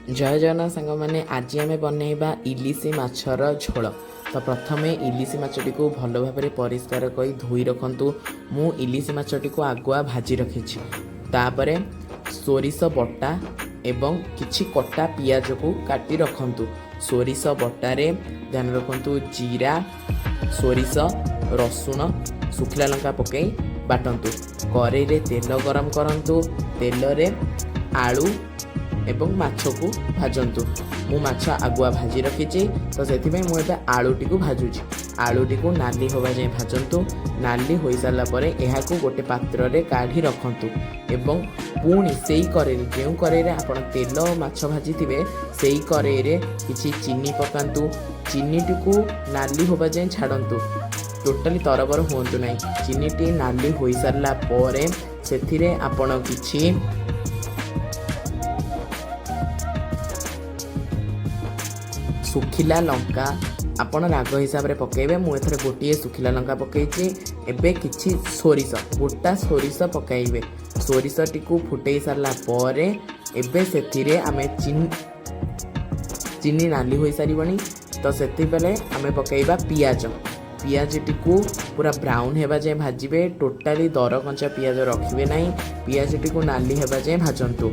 ଜୟ ଜଗନ୍ନାଥ ସାଙ୍ଗମାନେ, ଆଜି ଆମେ ବନେଇବା ଇଲିଶି ମାଛର ଝୋଳ। ତ ପ୍ରଥମେ ଇଲିଶି ମାଛଟିକୁ ଭଲ ଭାବରେ ପରିଷ୍କାର କରି ଧୋଇ ରଖନ୍ତୁ। ମୁଁ ଇଲିଶି ମାଛଟିକୁ ଆଗୁଆ ଭାଜି ରଖିଛି। ତାପରେ ସୋରିଷ ବଟା ଏବଂ କିଛି କଟା ପିଆଜକୁ କାଟି ରଖନ୍ତୁ। ସୋରିଷ ବଟାରେ ଧ୍ୟାନ ରଖନ୍ତୁ, ଜିରା, ସୋରିଷ, ରସୁଣ, ଶୁଖିଲା ଲଙ୍କା ପକାଇ ବାଟନ୍ତୁ। କରେଇରେ ତେଲ ଗରମ କରନ୍ତୁ। ତେଲରେ ଆଳୁ ଏବଂ ମାଛକୁ ଭାଜନ୍ତୁ। ମୁଁ ମାଛ ଆଗୁଆ ଭାଜି ରଖିଛି, ତ ସେଥିପାଇଁ ମୁଁ ଏବେ ଆଳୁଟିକୁ ଭାଜୁଛି। ଆଳୁଟିକୁ ନାଲି ହେବା ଯାଏଁ ଭାଜନ୍ତୁ। ନାଲି ହୋଇସାରିଲା ପରେ ଏହାକୁ ଗୋଟେ ପାତ୍ରରେ କାଢ଼ି ରଖନ୍ତୁ ଏବଂ ପୁଣି ସେଇ କରେଇରେ, ଯେଉଁ କରେଇରେ ଆପଣ ତେଲ ଓ ମାଛ ଭାଜିଥିବେ, ସେଇ କରେଇରେ କିଛି ଚିନି ପକାନ୍ତୁ। ଚିନିଟିକୁ ନାଲି ହେବା ଯାଏଁ ଛାଡ଼ନ୍ତୁ। ଟୋଟାଲି ତରବର ହୁଅନ୍ତୁ ନାହିଁ। ଚିନିଟି ନାଲି ହୋଇସାରିଲା ପରେ ସେଥିରେ ଆପଣ କିଛି ଶୁଖିଲା ଲଙ୍କା, ଆପଣ ରାଗ ହିସାବରେ ପକାଇବେ। ମୁଁ ଏଥିରେ ଗୋଟିଏ ଶୁଖିଲା ଲଙ୍କା ପକାଇଛି। ଏବେ କିଛି ସୋରିଷ, ଗୋଟା ସୋରିଷ ପକାଇବେ। ସୋରିଷଟିକୁ ଫୁଟେଇ ସାରିଲା ପରେ ଏବେ ସେଥିରେ ଆମେ ଚିନି, ଚିନି ନାଲି ହୋଇସାରିବଣି, ତ ସେତେବେଳେ ଆମେ ପକାଇବା ପିଆଜ। ପିଆଜଟିକୁ ପୁରା ବ୍ରାଉନ୍ ହେବା ଯାଏଁ ଭାଜିବେ। ଟୋଟାଲି ଦର କଞ୍ଚା ପିଆଜ ରଖିବେ ନାହିଁ। ପିଆଜଟିକୁ ନାଲି ହେବା ଯାଏଁ ଭାଜନ୍ତୁ।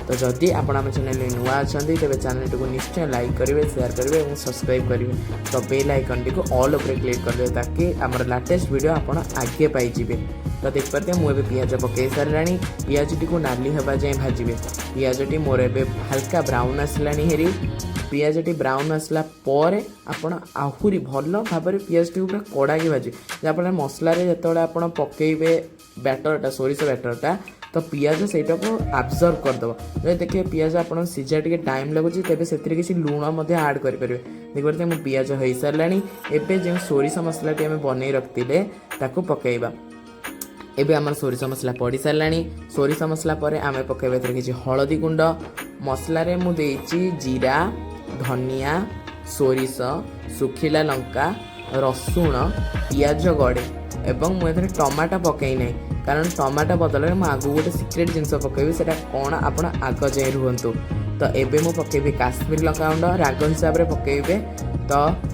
ତ ଯଦି ଆପଣ ଆମ ଚ୍ୟାନେଲରେ ନୂଆ ଅଛନ୍ତି, ତେବେ ଚ୍ୟାନେଲଟିକୁ ନିଶ୍ଚୟ ଲାଇକ୍ କରିବେ, ସେୟାର କରିବେ ଏବଂ ସବସ୍କ୍ରାଇବ୍ କରିବେ। ତ ବେଲ୍ ଆଇକନ୍ଟିକୁ ଅଲ୍ ଉପରେ କ୍ଲିକ୍ କରିଦେବେ, ତାକି ଆମର ଲାଟେଷ୍ଟ ଭିଡ଼ିଓ ଆପଣ ଆଗେ ପାଇଯିବେ। ତ ଦେଖିପାରୁଥିବେ, ମୁଁ ଏବେ ପିଆଜ ପକାଇ ସାରିଲାଣି। ପିଆଜଟିକୁ ନାଲି ହେବା ଯାଏଁ ଭାଜିବେ। ପିଆଜଟି ମୋର ଏବେ ହାଲକା ବ୍ରାଉନ୍ ଆସିଲାଣି ହେରି। ପିଆଜଟି ବ୍ରାଉନ୍ ଆସିଲା ପରେ ଆପଣ ଆହୁରି ଭଲ ଭାବରେ ପିଆଜଟିକୁ ପୁରା କଡ଼ାକି ଭାଜିବେ, ଯାହାଫଳରେ ମସଲାରେ ଯେତେବେଳେ ଆପଣ ପକାଇବେ ବ୍ୟାଟରଟା, ସୋରିଷ ବ୍ୟାଟରଟା, ତ ପିଆଜ ସେଇଟାକୁ ଆବଜର୍ବ କରିଦେବ। ଯଦି ଦେଖିବେ ପିଆଜ ଆପଣ ସିଝା ଟିକେ ଟାଇମ୍ ଲାଗୁଛି, ତେବେ ସେଥିରେ କିଛି ଲୁଣ ମଧ୍ୟ ଆଡ଼୍ କରିପାରିବେ। ଦେଖିପାରୁଥିବେ, ମୁଁ ପିଆଜ ହେଇସାରିଲାଣି। ଏବେ ଯେଉଁ ସୋରିଷ ମସଲାଟି ଆମେ ବନେଇ ରଖିଥିଲେ, ତାକୁ ପକାଇବା। ଏବେ ଆମର ସୋରିଷ ମସଲା ପଡ଼ି ସାରିଲାଣି। ସୋରିଷ ମସଲା ପରେ ଆମେ ପକାଇବା ଏଥିରେ କିଛି ହଳଦୀ ଗୁଣ୍ଡ। ମସଲାରେ ମୁଁ ଦେଇଛି ଜିରା, ଧନିଆ, ସୋରିଷ, ଶୁଖିଲା ଲଙ୍କା, ରସୁଣ, ପିଆଜ ଗଡ଼େ ଏବଂ ମୁଁ ଏଥିରେ ଟମାଟୋ ପକାଇ ନାହିଁ, କାରଣ ଟମାଟୋ ବଦଳରେ ମୁଁ ଆଗକୁ ଗୋଟେ ସିକ୍ରେଟ୍ ଜିନିଷ ପକାଇବି। ସେଇଟା କ'ଣ, ଆପଣ ଆଗ ଯାଏଁ ରୁହନ୍ତୁ। ତ ଏବେ ମୁଁ ପକାଇବି କାଶ୍ମୀର ଲଙ୍କା ଗୁଣ୍ଡ। ରାଗ ହିସାବରେ ପକାଇବେ। ତ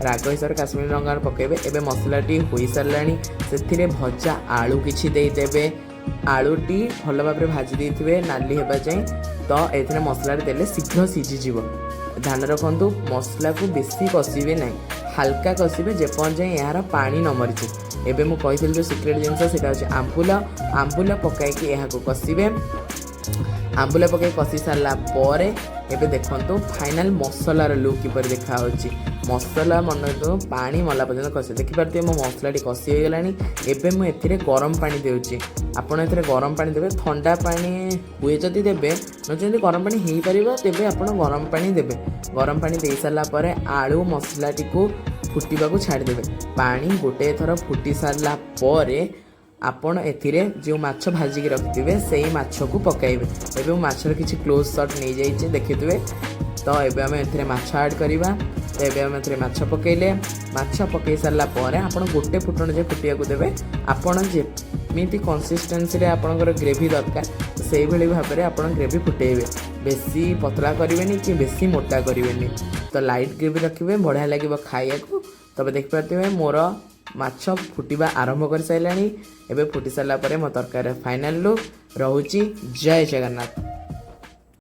ରାଗ ହିସାବରେ କାଶ୍ମୀର ଲଙ୍କା ଗୁଣ୍ଡ ପକାଇବେ। ଏବେ ମସଲାଟି ହୋଇସାରିଲାଣି। ସେଥିରେ ଭଜା ଆଳୁ କିଛି ଦେଇଦେବେ। ଆଳୁଟି ଭଲ ଭାବରେ ଭାଜି ଦେଇଥିବେ ନାଲି ହେବା ଯାଏଁ। ତ ଏଥିରେ ମସଲାରେ ଦେଲେ ଶୀଘ୍ର ସିଝିଯିବ। ଧ୍ୟାନ ରଖନ୍ତୁ, ମସଲାକୁ ବେଶୀ କଷିବେ ନାହିଁ, ହାଲକା କଷିବେ, ଯେପର୍ଯ୍ୟନ୍ତ ଯାଏଁ ଏହାର ପାଣି ନ ମରିଛି। ଏବେ ମୁଁ କହିଥିଲି ଯେଉଁ ସିକ୍ରେଟ୍ ଜିନିଷ, ସେଇଟା ହେଉଛି ଆମ୍ବୁଲ। ଆମ୍ବୁଲ ପକାଇକି ଏହାକୁ କଷିବେ। ଆମ୍ବୁଲ ପକାଇ କଷି ସାରିଲା ପରେ ଏବେ ଦେଖନ୍ତୁ ଫାଇନାଲ୍ ମସଲାର ଲୁକ୍ କିପରି ଦେଖାହେଉଛି। ମସଲା ମନେ ରଖନ୍ତୁ, ପାଣି ମଲା ପର୍ଯ୍ୟନ୍ତ କଷି। ଦେଖିପାରୁଥିବେ, ମୋ ମସଲାଟି କଷି ହୋଇଗଲାଣି। ଏବେ ମୁଁ ଏଥିରେ ଗରମ ପାଣି ଦେଉଛି। ଆପଣ ଏଥିରେ ଗରମ ପାଣି ଦେବେ। ଥଣ୍ଡା ପାଣି ହୁଏ ଯଦି ଦେବେ, ନ ଯଦି ଗରମ ପାଣି ହେଇପାରିବ, ତେବେ ଆପଣ ଗରମ ପାଣି ଦେବେ। ଗରମ ପାଣି ଦେଇସାରିଲା ପରେ ଆଳୁ ମସଲାଟିକୁ ଫୁଟିବାକୁ ଛାଡ଼ିଦେବେ। ପାଣି ଗୋଟିଏ ଥର ଫୁଟି ସାରିଲା ପରେ ଆପଣ ଏଥିରେ ଯେଉଁ ମାଛ ଭାଜିକି ରଖିଥିବେ, ସେଇ ମାଛକୁ ପକାଇବେ। ଏବେ ମୁଁ ମାଛର କିଛି କ୍ଲୋଜ୍ ସଟ୍ ନେଇଯାଇଛି, ଦେଖିଥିବେ। ତ ଏବେ ଆମେ ଏଥିରେ ମାଛ ଆଡ଼୍ କରିବା। ତ ଏବେ ଆମେ ଏଥିରେ ମାଛ ପକାଇଲେ। ମାଛ ପକାଇ ସାରିଲା ପରେ ଆପଣ ଗୋଟେ ଫୁଟଣ ଯାଏ ଫୁଟିବାକୁ ଦେବେ। ଆପଣ ଯେମିତି କନସିଷ୍ଟେନ୍ସିରେ ଆପଣଙ୍କର ଗ୍ରେଭି ଦରକାର, ତ ସେଇଭଳି ଭାବରେ ଆପଣ ଗ୍ରେଭି ଫୁଟେଇବେ। ବେଶୀ ପତଳା କରିବେନି କି ବେଶୀ ମୋଟା କରିବେନି। ତ ଲାଇଟ୍ ଗ୍ରେଭି ରଖିବେ, ବଢ଼ିଆ ଲାଗିବ ଖାଇବାକୁ। ତବେ ଦେଖିପାରୁଥିବେ, ମୋର ମାଛ ଫୁଟିବା ଆରମ୍ଭ କରିସାରିଲାଣି। ଏବେ ଫୁଟି ସାରିଲା ପରେ ମୋ ତରକାରୀର ଫାଇନାଲ୍ ଲୁକ୍ ରହୁଛି। ଜୟ ଜଗନ୍ନାଥ।